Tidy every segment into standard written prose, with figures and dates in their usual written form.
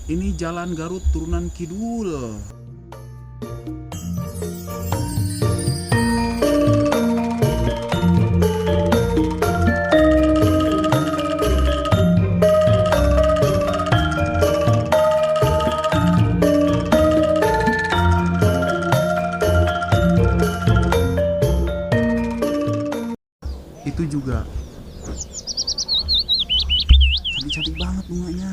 Ini jalan Garut turunan kidul. Itu juga cantik-cantik banget bunganya.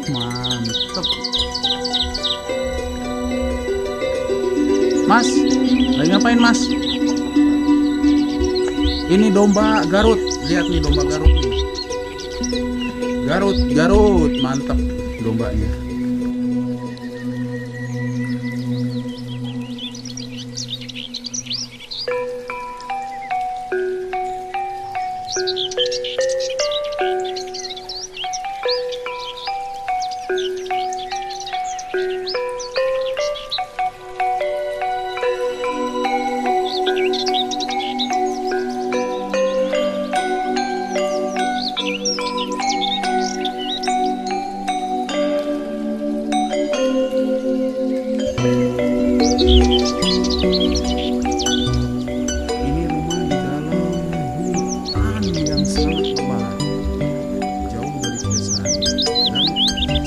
Mantep. Mas, lagi ngapain Mas? Ini domba Garut. Lihat nih domba Garut nih. Garut, Garut, mantep dombanya. Ini rumah di dalam hutan yang sangat lebat, jauh dari pedesaan dan kecil.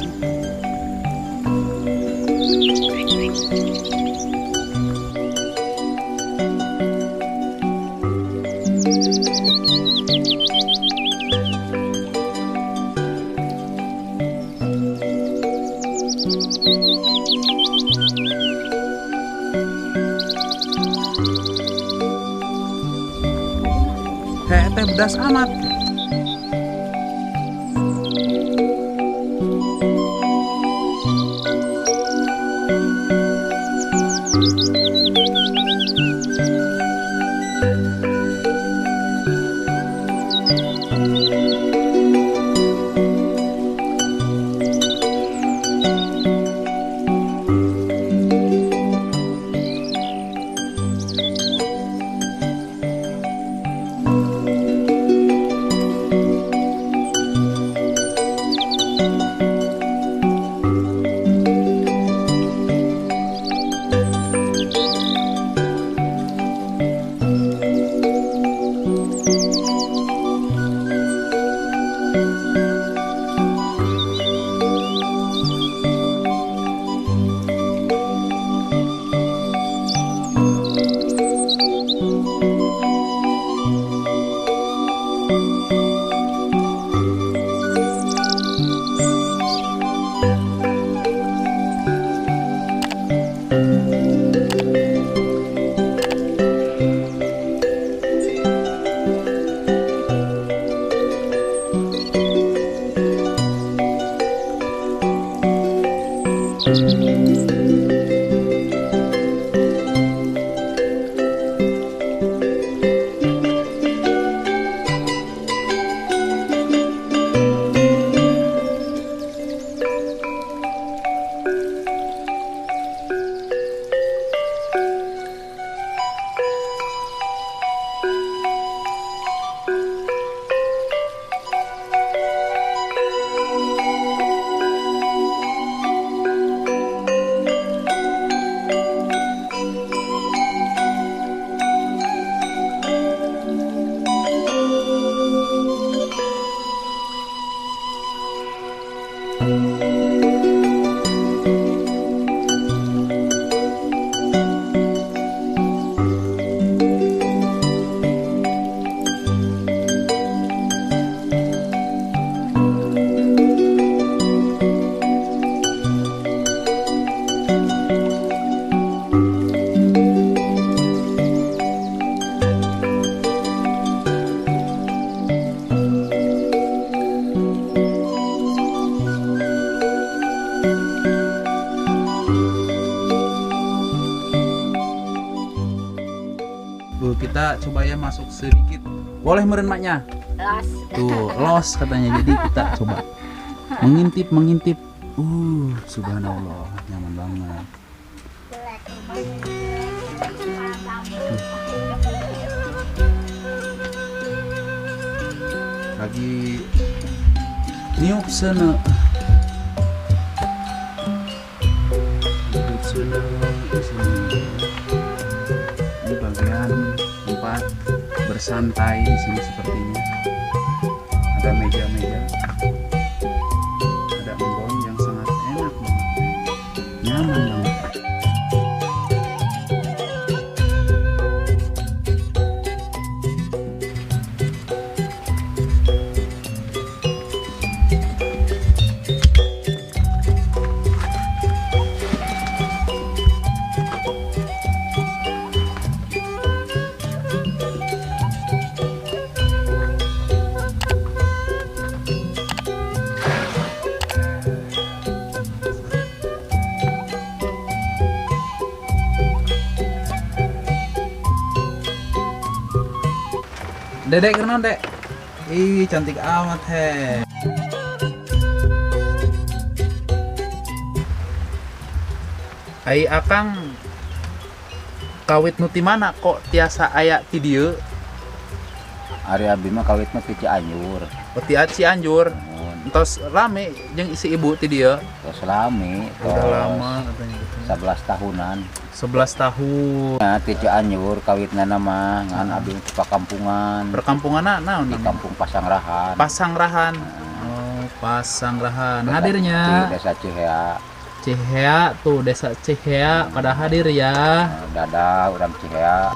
Teh bedas amat. Bu, kita coba ya masuk sedikit. Boleh meren maknya? Los. Tuh, los katanya. Jadi kita coba mengintip, mengintip. Subhanallah, nyaman banget. Lagi niup seuneu. Niup seuneu di sini. Ini bagian tempat bersantai di sini sepertinya. Ada meja-meja, ada embon yang sangat enak banget, nyaman banget. Dedek kenal, Dek? Ih, cantik amat he. Ai akang kawit nu ti mana kok tiasa aya ti dieu? Ari abdi mah kawit mah ti Cianjur. Oh, ti Cianjur. Entos rame jeung si ibu ti dieu? Tos rame. Udah lama katanya gitu. 11 tahunan. 11 tahun. Nah, ti Cianjur kawitna mah ngan abdi di perkampungan. Perkampunganna naon? Di kampung Pasangrahan. Pasangrahan. Oh, Pasangrahan. Hadirnya di Desa Cihea. Cihea tuh, Desa Cihea pada hadir ya. Dadah urang Cihea.